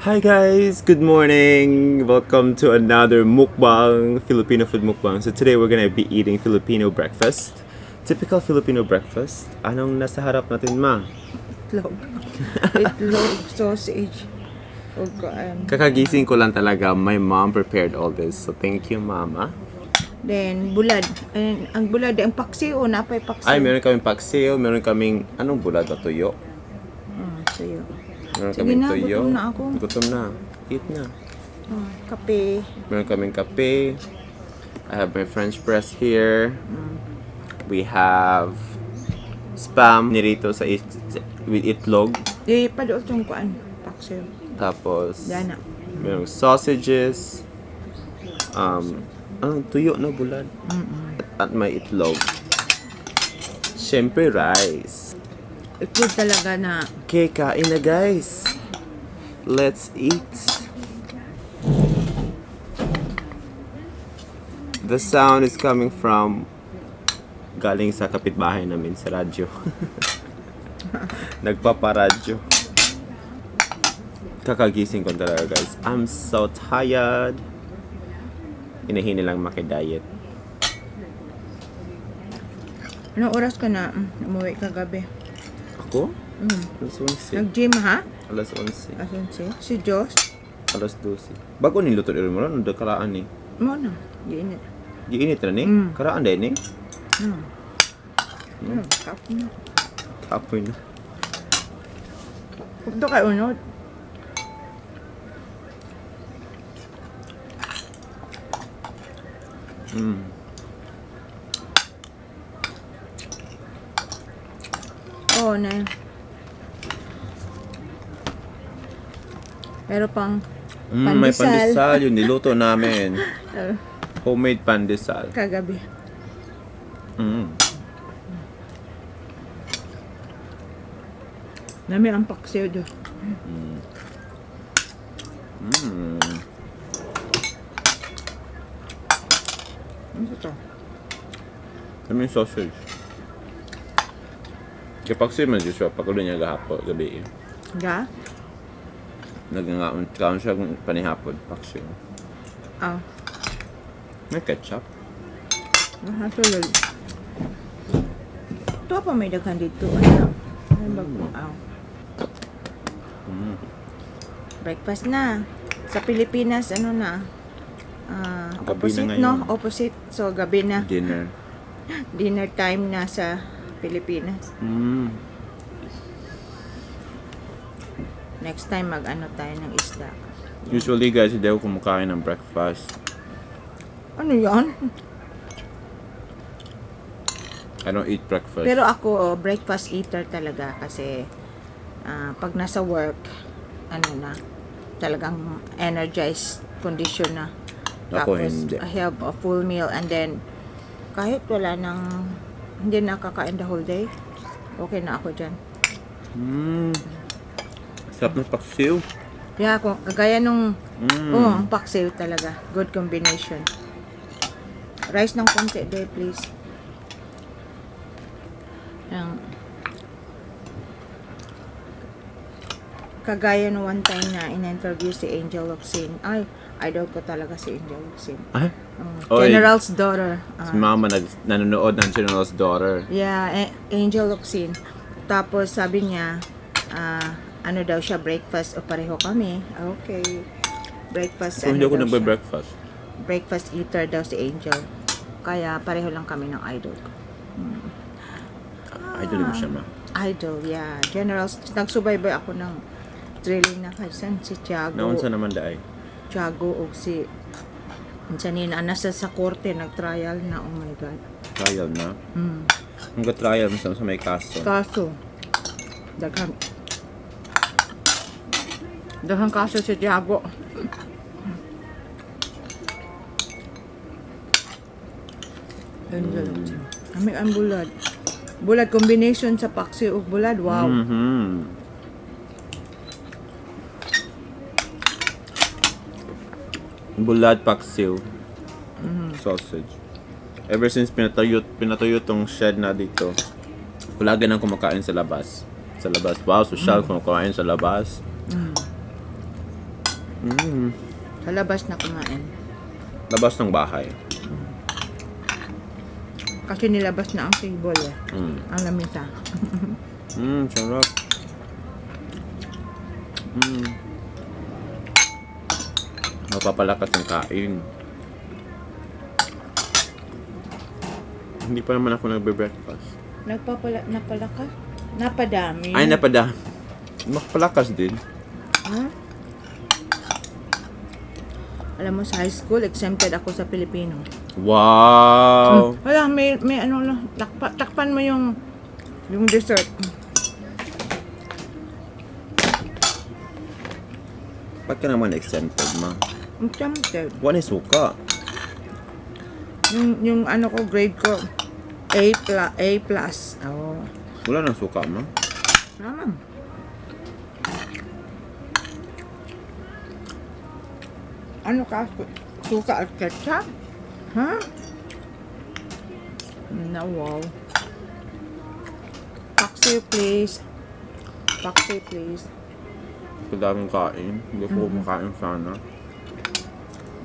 Hi guys, good morning. Welcome to another mukbang, Filipino food mukbang. So today we're gonna be eating Filipino breakfast. Typical Filipino breakfast. Anong nasa harap natin, ma? Itlog. Itlog, sausage. O kuan. Kakagising ko lang talaga. My mom prepared all this. So thank you, mama. Then, bulad. Ayun, ang bulad, ang paksiw. Napay paksiw. Ay, meron kaming paksiw, meron kaming, anong bulad ba? Tuyo? Tuyo. Meron Sige kaming na, tuyo. gutom na ako. Gutom na. Eat na. Oh, kape. Meron kaming kape. I have my French press here. We have spam nirito sa with itlog. Di, paduot yung kuan. Paksiw. Tapos, Gana. merong sausages. Ang tuyo na bulad. At may itlog. Siyempre, rice. Itlog talaga na. Okay, kain na, guys. Let's eat. The sound is coming from galing sa kapitbahay namin sa radyo. Nagpaparadyo. Kakagising ko talaga, guys. I'm so tired. Inahin nilang makidiet. Anong oras ka na umuwi kagabi? Ako? Alas 11. Nag-gym ha? Alas 11. Asan si? Si Josh? Alas 12. Bago niluto rin mo, no? Karaan eh. Mo na. Giinit. Giinit na ni? Karaan din eh. Kapo na. Kapoy na. Ito kay unod. Oo na. Pero pang May pandesal. pandesal yung niluto namin. Homemade pandesal. Kagabi. Nami ang paksiw do. Ano to? Kami yung sausage. Kapag si man siya, pag ulo niya gahapon, gabi eh. Ga? Nagangaon, kaon siya kung panihapon, paksiw. Ah. May ketchup. Nakasulod. Ito pa may daghan dito. Ano? Ano ba? Ah. Breakfast na. Sa Pilipinas, ano na? Ah, Gabi na opposite, ngayon. no? Opposite. So, gabi na. Dinner. Dinner time na sa Pilipinas. Next time, mag-ano tayo ng isda. Usually guys, hindi ako kumakain ng breakfast. Ano yan? I don't eat breakfast. Pero ako, oh, breakfast eater talaga kasi pag nasa work, ano na, talagang energized condition na. Ako, Tapos, hindi. I have a full meal and then, kahit wala nang, hindi nakakain the whole day, okay na ako dyan. Sarap ng paksiw. Yeah, kung, kagaya nung, oh, ang paksiw talaga. Good combination. Rice ng konti, day, please. Ang, kagaya nung one time na in-interview si Angel Locsin. Ay, idol ko talaga si Angel Locsin. Ay? Oh, Oy. General's daughter. Si mama nanonood ng General's Daughter. Yeah, Angel Locsin. Tapos sabi niya, ano daw siya, breakfast o pareho kami. Okay. Breakfast, So, ano hindi ako daw siya? nagbe-breakfast. Breakfast eater daw si Angel. Kaya pareho lang kami ng idol ko. Idol mo siya, ma. Idol, yeah. Generals, nagsubaybay ako ng drilling na kaysan si Tiago. Naunsa naman daay. Tiago o si unsa ni na nasa sa korte nag-trial na. Oh my God. Trial na. Ang ka-trial mo sa may kaso. Kaso, daghan. Daghan kaso si Tiago. Angel. Kami ang bulad. Bulad combination sa paksi ug bulad. Wow. Bulad paksiw. Sausage. Ever since pinatayo tong shed na dito, palagi nang kumakain sa labas. Sa labas. Wow, social kumakain sa labas. Sa labas na kumain. Labas ng bahay. Kasi nilabas na ang table eh. Ang lamisa. Sarap. Mapapalakas ng kain. Hindi pa naman ako nagbe-breakfast. Nagpapala, napalakas? Napadami. Ay, napada. Makapalakas din. Ha? Alam mo, sa high school, exempted ako sa Pilipino. Wow! Wala, may ano lang, takpan mo yung dessert. Ba't ka naman exempted, ma? Exempted. Wala yung suka. Yung ano ko, grade ko, A plus, A plus. Oo. Wala nang suka, ma. Naman. Ano ka? Suka at ketchup? Ha? No, wow. Paksiw, please. Paksiw, please. Kadaming kain. Hindi ko kumakain sana.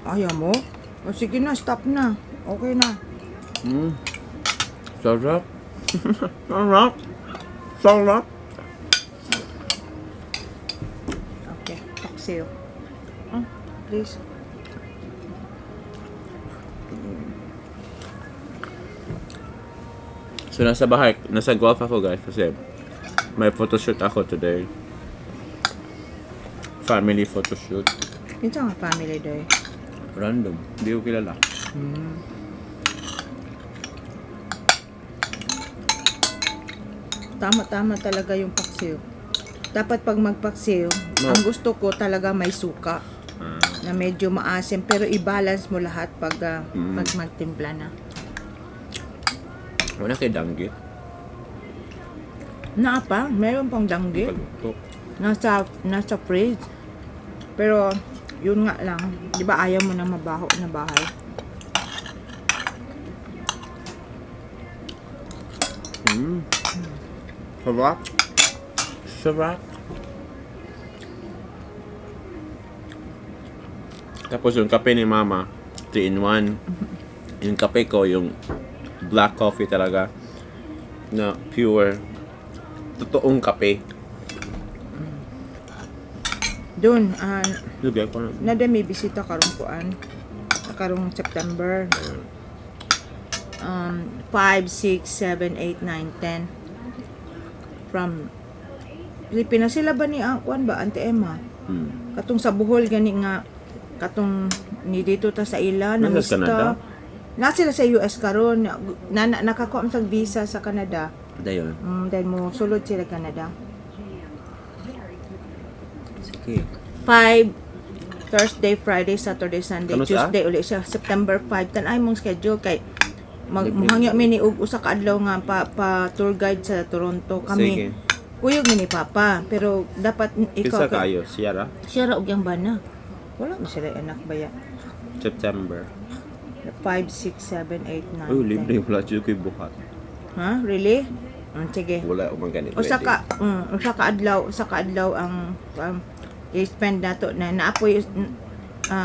Ayaw mo? O sige na, stop na. Okay na. Sarap. Sarap. Sarap. Okay, paksiw. Oh, please. So, nasa bahay, nasa golf ako, guys, kasi may photoshoot ako today. Family photoshoot. Ito nga family day. Random. Hindi ko kilala. Tama-tama talaga yung paksiw. Dapat pag magpaksiw, No. ang gusto ko talaga may suka na medyo maasim pero i-balance mo lahat pag magtimpla na. Wala kay danggit. Naa pa, meron pang danggit. Paluto. Nasa fridge. Pero yun nga lang, 'di ba ayaw mo na mabaho na bahay? Sarap. Sarap. Tapos yung kape ni Mama, 3 in 1. Yung kape ko, yung black coffee talaga. Na pure. Totoong kape. Doon, Lugay ko na. nada may bisita karong kuan. Karong September. 5, 6, 7, 8, 9, 10. From Pilipinas sila ba ni ang kuan ba Auntie Emma? Katong sa Bohol gani nga katong ni dito ta sa ila na Nasa Canada? Na sila sa US karon na nakakuha man sa visa sa Canada. Dayon. Dahil mo sulod sila Canada. Sige. 5 Thursday, Friday, Saturday, Sunday, Kano sa? Tuesday uli siya September 5. Tan-ay mong schedule kay mag Libre. muhangyo mi ni og usa ka adlaw nga pa tour guide sa Toronto kami. Sige. Kuyog mi ni Papa, pero dapat ikaw Kinsa kayo? Sierra? Siya ra og yang bana. Wala man sila anak baya. September. 5, 6, 7, 8, 9. Uy, libre. Wala dyan ko'y buhat. Ha? Really? Sige. Wala umang ganit. Usa ka adlaw ang i-spend nato na naapoy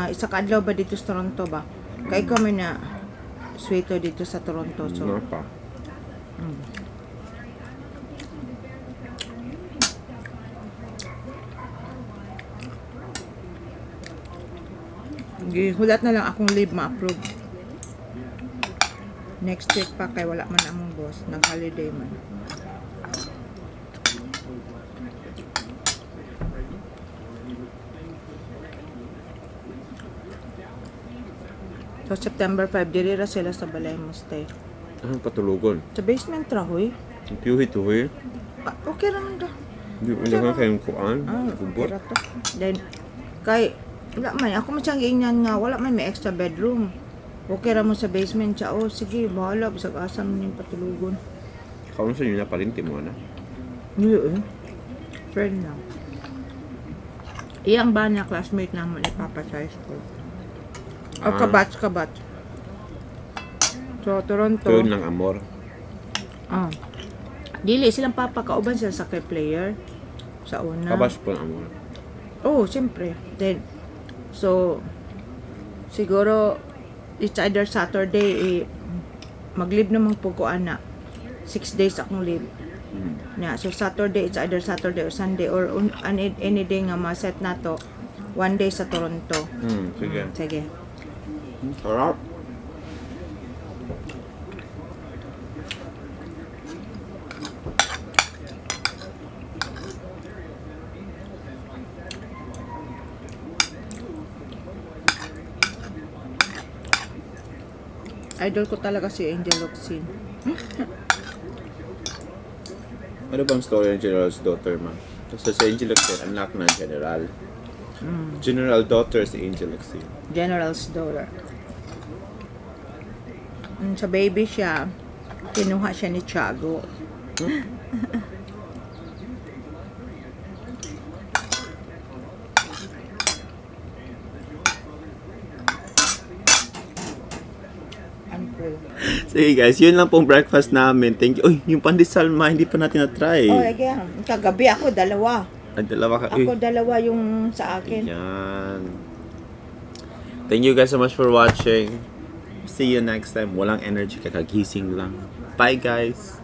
isa ka adlaw ba dito sa Toronto ba? Kay ikaw may na sweeto dito sa Toronto. So, No pa. Gihulat na lang akong leave ma-approve. Next week pa kay wala man among boss, nag-holiday man. So September 5 diri ra sila sa balay mo stay. Anong patulugon? Sa basement ra huy. Piuhi-tuhi. Ah, okay ra man da. Hindi ko na kayong kuan. Ah, okay Kubot. ra to. Then kay wala man ako man siyang giingnan nga wala man may extra bedroom. Okay ra mo sa basement siya. Oh, sige, bahala bisag asa man ning patulugon. Kaon sa inyo na palinti mo na. Hindi eh. Friend lang. Iyang ba na classmate naman ni Papa sa high school. O Ah. kabatch, kabatch. So, Toronto. Tuyon ng amor. Ah. Dili, silang papa, kauban sila sa soccer player. Sa una. Kabash po ng amor. Oo, oh, siyempre. Then, So, siguro, it's either Saturday, eh, mag-leave naman po ko, ana. 6 days akong leave. Yeah, so Saturday, it's either Saturday or Sunday or any day nga ma-set na to. One day sa Toronto. Sige. Sige. Sarap. Idol ko talaga si Angel Locsin. Ano bang story ng General's daughter, ma? Kasi si Angel Locsin, anak ng General. General daughter si Angel Locsin. General's daughter. Sa baby siya, kinuha siya ni Tiago. Unprove. Sige guys, yun lang pong breakfast namin. Thank you. Uy, yung pandesal, ma, hindi pa natin na-try. Oh, again. Kagabi ako, dalawa. Ang dalawa ka. Uy. Ako dalawa yung sa akin. Ayan. Thank you guys so much for watching. See you next time. Walang energy, kakagising lang. Bye, guys.